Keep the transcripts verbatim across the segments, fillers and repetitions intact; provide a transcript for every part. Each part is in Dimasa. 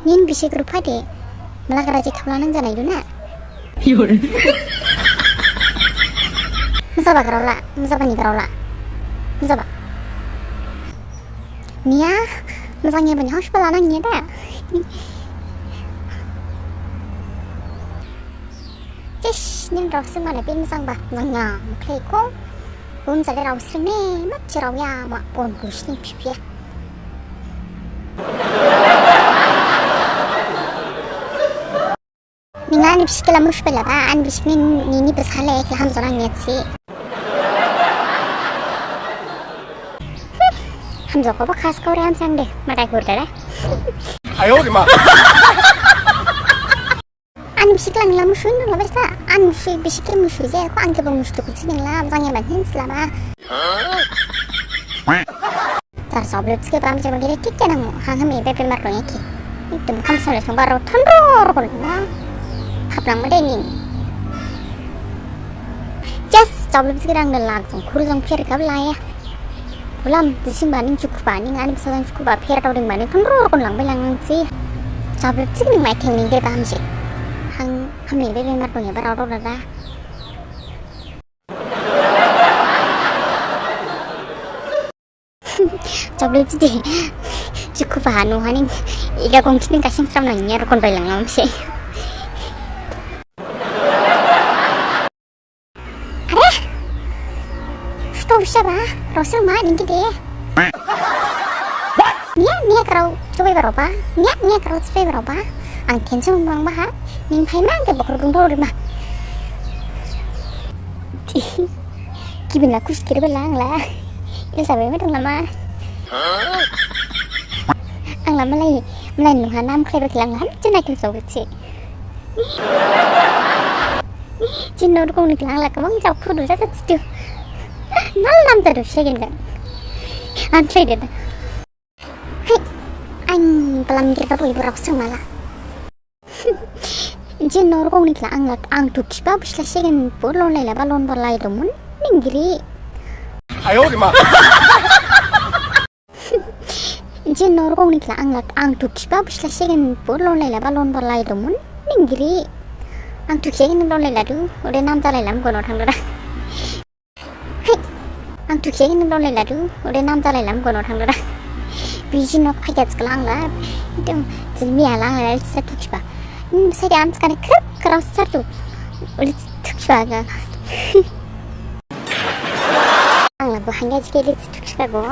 Nin bisik ruphade, mala karaji thapla nang janai duna. Mujaba garao la, mujaba ni garao la. Mujaba. Niya, mujang ya bani house pala nang niya da. Tis, nin rao sing mala bin mujang ba, mujang ya, mukhlai ko. Bun jale rao sing ne, mat si rao ya, ma bon bus ni pipi. Ning ani bisik khe la musu phailaba, ani bisik ni, nini bsa le khe hamjaonang niyasi. Hamjaokhabo khas kore hamjang de, madai hur dada. Ayo, Rima. Ani bisik la ning la musu nang la basta, ani bisik, bisik khe musu je, ko ang khe bo musu tu kusi ning la, hamjang ya ban hin slama. Jar job lubsi khe bam jaba giri thik khe nang hang ham ebe bemar dong ya khe. Ekdom kham sale song baro thandro rokol na. Haplang made ning. Just job lubsi khe rang de lak jong khur jong pher kab laya. Bulam dising baning chukhuba ning ani bsa jang chukhuba pher tau ding baning thandro rokol lang bai lang nang si. Job lubsi khe ning mai theng ning de bam si. Hang ham ebe bemar dong ya barao rok dada. Job lubsi de. Chukhuba hanu haning. Iga gong kini kasing sam nang ya rokon bai lang am se. Are? Sto bisa ba? Rosel ma ning kide. Niya, niya karao chubai baro ba. Niya, niya karao chubai baro ba. Ang tension bang ba ha. Ning phai ma ang khe bokhro dung dao ri ma. Kibin la kusi kiri bela ang la. Il sabai ma dong lama. Ang la malai, malai nuha nam khlai ba kilang ham cina kin so kisi. Cina rukung ni kilang la kabang jao khudu jasa citu. Nal nam jadu segen jang. An trai deda. Hai, ang pelam kiri kapu ibu rok sung mala. Je norok ni kla ang lak ang tu kiba bisla segen bo lon lai laba lon ba lai domun ninggiri. Ayo, Rima. Je norok ni kla ang lak ang tu kiba bisla segen bo lon lai laba lon ba lai domun ninggiri. Ang tu segen lon lai ladu, ode nam jalai lam gono thang dada. Hai, ang tu khe nang lon lai ladu, ode nam jalai lam gono thang dada. Biji nok phai kya chikla ang la, ekdom jilmi ala ang la sa tu kiba. Hmm, sai de am chikane khrip karao sa tu. Uli tu kiba ga. Ang la bo hangya jike li tu kiba go.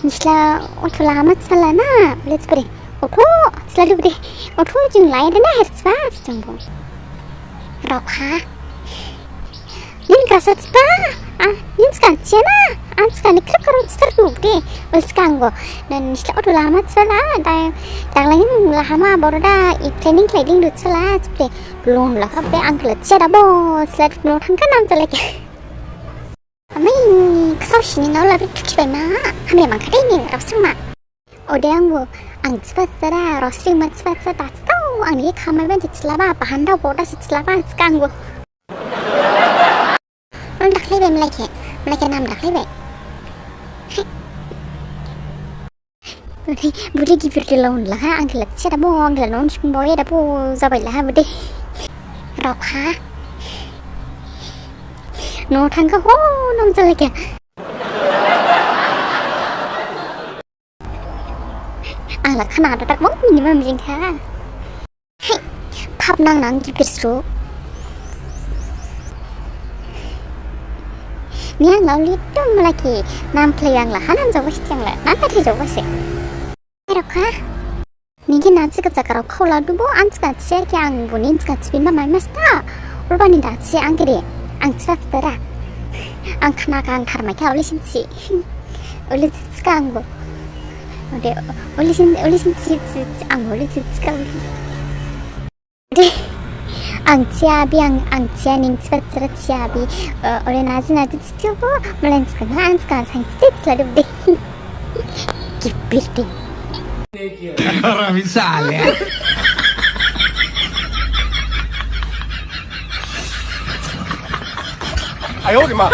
Nisla oto lama chala na, uli tu pare. Oto, selalu bede. Oto jing lai dana her swa, sejang bo. Rokha. Nin kasa spa. Ah, nin skan cina. An skan ni krep karun star tu bede. Ul skang bo. Dan nisla oto lama sala. Da, dagla nin lahama boro da. I planning kleding du sala. Bede. Lon la kabe angkla cina bo. Selalu no thangka nam sala ke. Amai, kasau sini nau labi tuki bai ma. Hamle mangkade ni rap sang ma. Ode ang bo, ang sipa sara, rosri ma sipa sara, tau ang ni khamai ban sila ba, bahan dau boda sila ba, skang bo. Nam daklai bai mlai khe, mlai khe nam daklai bai. Budi gibir de laun laha, ang khe la sera bo, ang khe la non sung bo, ya da bo, jabai laha budi. Rokha. No thangka ho, nom jalai khe. Ang la khana da tak mong minimum jing kha. Hai, phap nang nang gibir sru. Ni ang lao li dum lagi nam khlai ang la hanam jawasi tiang la nang kathai jawasi. Hai rokha. Ningkhe na chika chaka rao khao la dubo ang chika chia khe ang boni chika chibin ba mai masta. Ulbani da chi ang kiri ang chika chitara. Ang khana ka ang tharmai kha uli sin chi. Uli chika ang bo. Ode uli sin uli sin chi chi ang uli chika uli. Ang chiabi ang ang chia ning chiba chira chiabi. Ore naji naji chichubo malen chika ang chika sang chiti chila dubde. Gibir de. Orang bisa ya. Ayo, Rima.